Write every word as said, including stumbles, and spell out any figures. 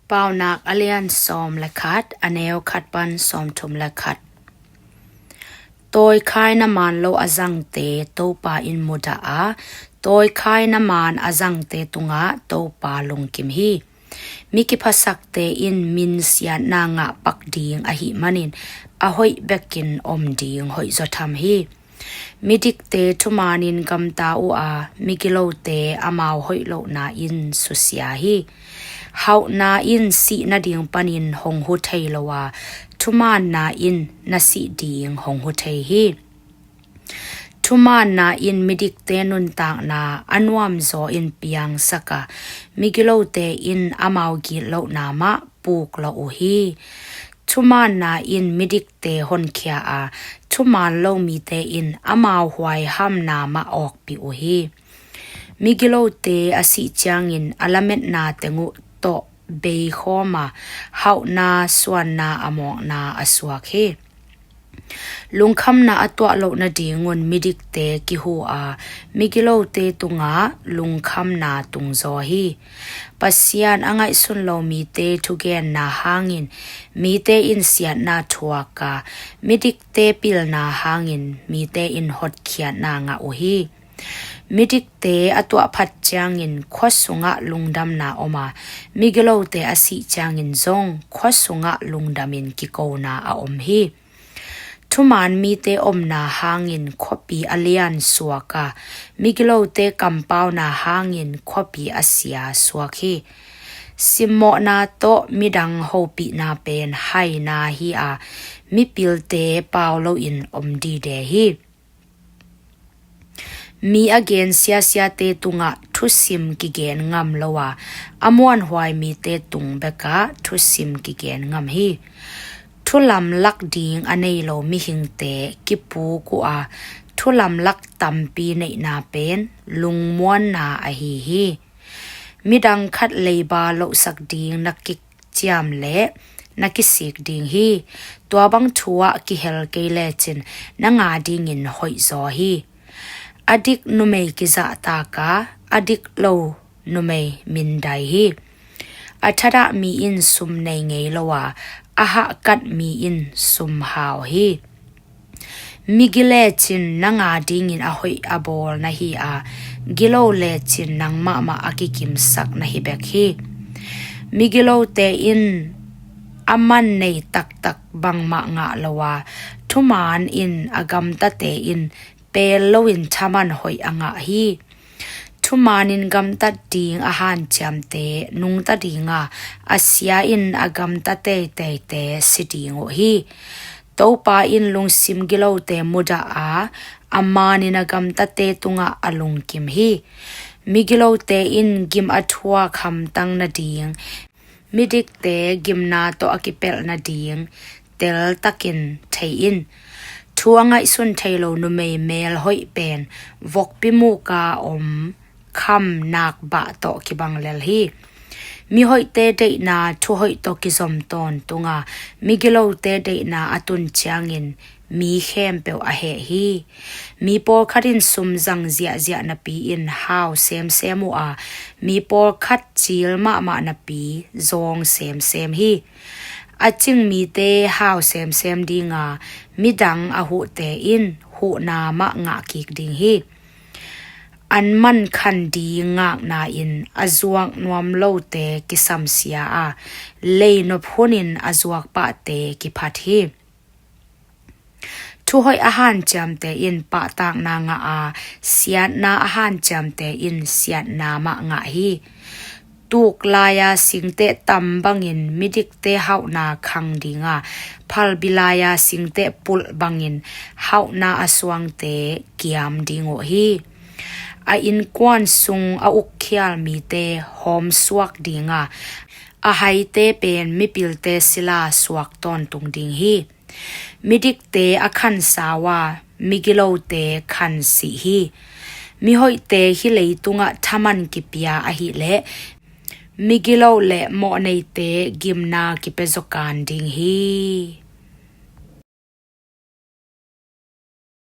Paunak a lian sawm le khat, a neu khat pan sawmthum le khat. Tawikhai na maan lo a zangte Topa in mudah a, tawikhai na maan a zangte tungah Topa lungkim hi. Mi kiphasakte in minsiatna ngah pak ding ahih manin a hoih bekin om ding hoihzaw tham hi. Midikte thumanin gamta uh a, migilote amau hoih lohna in susia hi. Hauhna in sih nading panin hong hu thei lo a, thumaanna in na sih ding hong hu thei hi. Thumaanna in midikte nuntakna a nuamzaw in piangsak a, migilote in amau gitlohna mah puk lo uh hi. Thumaanna in midikte honkhia a, thumaan lo mite in amau huaihamna mah awkpih uh hi. Migilote a sih ciangin a lametna teng uh tawh beikhawm a, hauhna suanna a mawkna a suak hi. Lungkhamna a tuah loh nadingun midikte kihu a, migilote tungah lungkhamna tungzaw hi. Pasian a ngaihsun lo mite thugenna hangin mite in siatna thuak a, midikte pilna hangin mite in hotkhiatna ngah uh hi. Midikte a tuahphat ciangin khua sungah lungdamna om a, migilote a sih ciangin zong khua sungah lungdamin kikona a om hi. Thumaan mite omna hangin khuapi a lian suak a, migilote kampauna hangin khuapi a sia suak hi. Simmawhna tawh midang hopihna pen haina hi a, mipilte pau loin om dide hi. Mi a gen siasiate tungah thusim kigen ngam lo a, a muanhuai mite tung bekah thusim kigen ngam hi. Thu lamlak ding a nei lo mihingte kipuk uh a, thu lamlak tampi neihna pen lungmuanna ahi hi. Midang khat leiba lohsak ding na kik ciam le na kisik ding hi. Tua bang thu ah kihel kei lecin na nga dingin hoihzaw hi. A dik numei kizahtak a, a dik lo numei mindai hi. A thadah mi in sum nei ngei lo a, a hahkat mi in sum hau hi. Migi lecin na nga dingin a hoih a bawl na hi a, gilo lecin nang mahmah a kikimsak na hi bek hi. Migilote in a man nei taktak bangmah ngah lo a, thumaan in a gamtate in pel loin thaman hoih a ngah hi. Thumaan in gamtat ding a hanciamte nungta ding a, a sia in a gamta teiteite si ding uh hi. Topa in lungsim gilote mudah a, a maan in a gamtate tungah a lungkim hi. Migilote in gim a thuak hamtang nading, midikte gimna tawh a kipelh nading teltakin thei in. Thu a ngaihsun thei lo numei mel hoih pen vokpi muka om kham nakbah tawh kibang lel hi. Mihoihte deihna thuhoih tawh kizom tawntung a, migilote deihna a tun ciangin mi khempeuh a heh hi. Mi pawlkhat in sum zang ziahziah napi-in hau semsem uh a, mi pawlkhat cil mahmah napi zawng semsem hi. A cing mite hau semsem ding a, midang a huhte in huhna mah ngah kik ding hi. An man khan ding ngakna in a zuak nuam lote kisamsia a, leinop hunin a zuak pahte kiphat hi. Thuhoih a hanciamte in pahtakna ngah a, siatna a hanciamte in siatna mah ngah hi. Tuk lai-a singteh tam bangin midikte hauhna khang ding a, phalbi lai-a singteh pulh bangin hauhna a suangte kiam ding uh hi. A innkuan sung a ukkhial mite hawmsuak ding a, a haite pen mipilte sila suak tawntung ding hi. Midikte a khansau a, migilote khansih hi. Mihoihte hih leitungah thaman kipia ahileh migilo le mawhneite gimna kipia zawkan ding hi.